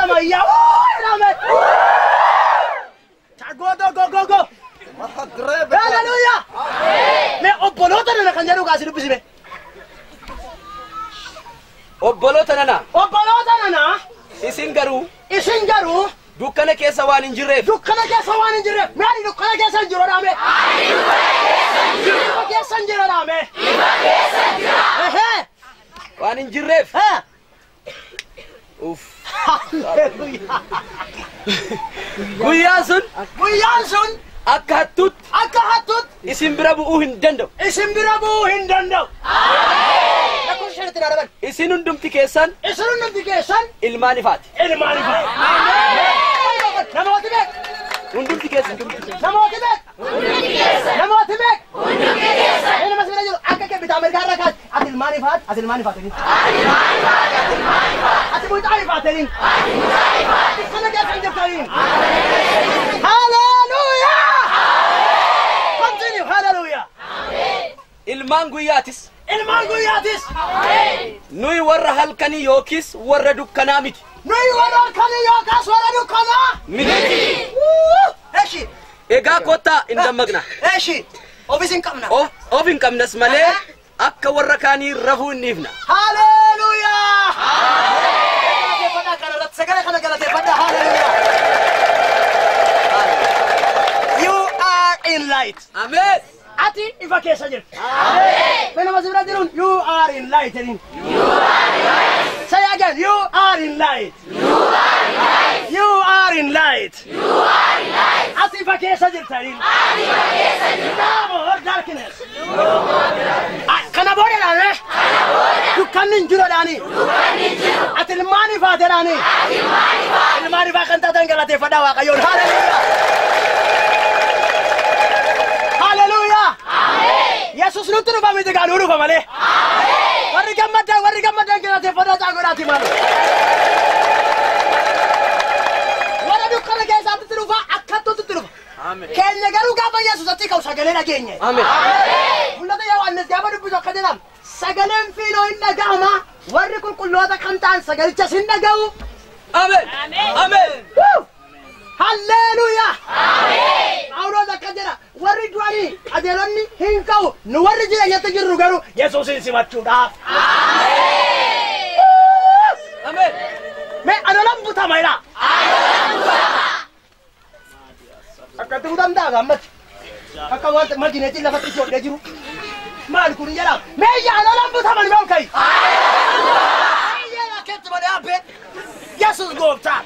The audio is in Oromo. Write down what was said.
Nama iyyaa jedhame. Go go go go. Hallelujah. Mee obboloota nana kan jedhu kaasii dubbisime. Obboloota nana. Obboloota nana. Isin garuu. Isin garuu. Dukkana keessa waan hin jirreef. Dukkana keessa waan hin jirreef. Mee ani dukkana keessa hin jiru dhaame. Ani dukkana keessa hin jiru. Ifa keessa hin jiru dhaame. Ifa keessa jira. Waan hin jirreef. Uff. Hallelujah. Guyyaan sun. Guyyaan sun. Akka hattuutti. Akka hattuutti. Isin bira bu'uu hin danda'u. Isin bira bu'uu hin danda'u. Lakkoofsa shanitti dhaaraban. Isin hundumti keessan. Isin hundumti keessan. Ilmaan ifaati. Ilmaan ifaati. Namooti meeqa? Hundumti keessan. Namooti meeqa? Hundumti keessan. Namooti meeqa? Hundumti keessan. Inni nama sibira jiru akka kee bitaa mirgaa irra kaati. Ati ilmaan ifaati. Ati ilmaan ifaati. Ati ilmaan ifaati. Ati ilmaan ifaati. Ati mucaa ifaataniin. Ati mucaa ifaati. Dukkana keessa hin jirtaniin. Hallelujah. Continue. Hallelujah. Ilmaan guyyaatis. Ilmaan guyyaatis. Nuyi warra halkanii yookiis warra dukkanaa miti. Nuyi warra halkanii yookaas warra dukkanaa miti. Eshi. Egaa kottaa hin dammaqna. Eshi. Ofis hin qabna. Of hin qabnas malee akka warra kaanii rafuu hin dhiifna. Hallelujah. Galateeffadhaa kana irratti sagalee kana galateeffadhaa. Hallelujah. You are in light. Ameen. Ati ifa keessa jirta. Ameen. Mee nama si bira jiruun you are in light jedhiin. You are in light. Say again, you are in light. You are in light. You are in light. You are in light. Ati ifa keessa jirta jedhiin. Ati ifa keessa jirta. No more darkness. No more darkness. Kana booda dhaane. Kana booda. Dukkanni hin jiru dhaani. Dukkanni hin jiru. Ati ilmaan ifaate dhaani. Ati ilmaan ifaate. Ilmaan ifaa kan taatan galateeffadhaa Waaqayyoon. Hallelujah. Hallelujah. Ameen. Yesus nutti dhufa miti gaa nuu dhufa malee. Ameen. Warri gammaddan galateeffadhaa caagodhaati malu. Warra dukkana keessaatti dhufa akkattuutti dhufa. Keenya garuu gaafa Yesus achi ka'u sagalee dhageenye. Ameen. Mul'ata Yohaannis gaafa dubbisu akka jedhamu sagaleen fiinoo hin dhaga'ama warri qulqulloota kan ta'an sagalichas hin dhaga'u. Ameen. Ameen. Hallelujah. Ameen. Phaawulos akka jedha warri du'anii qajeelonni hin ka'u nu warri jireenyatti jirru garuu Yesuusin simachuudhaaf. Ameen. Mee anolan butama jedha. Anolan butama. Akkatti butamtaa gammatti. Akka wanta makineetiin lafatti si hodhee jiru. Maal kun jedha mee iyya anolan butama ni ol ka'i. Iyya rakkeetti malee habbee. Yesuus gooftaa.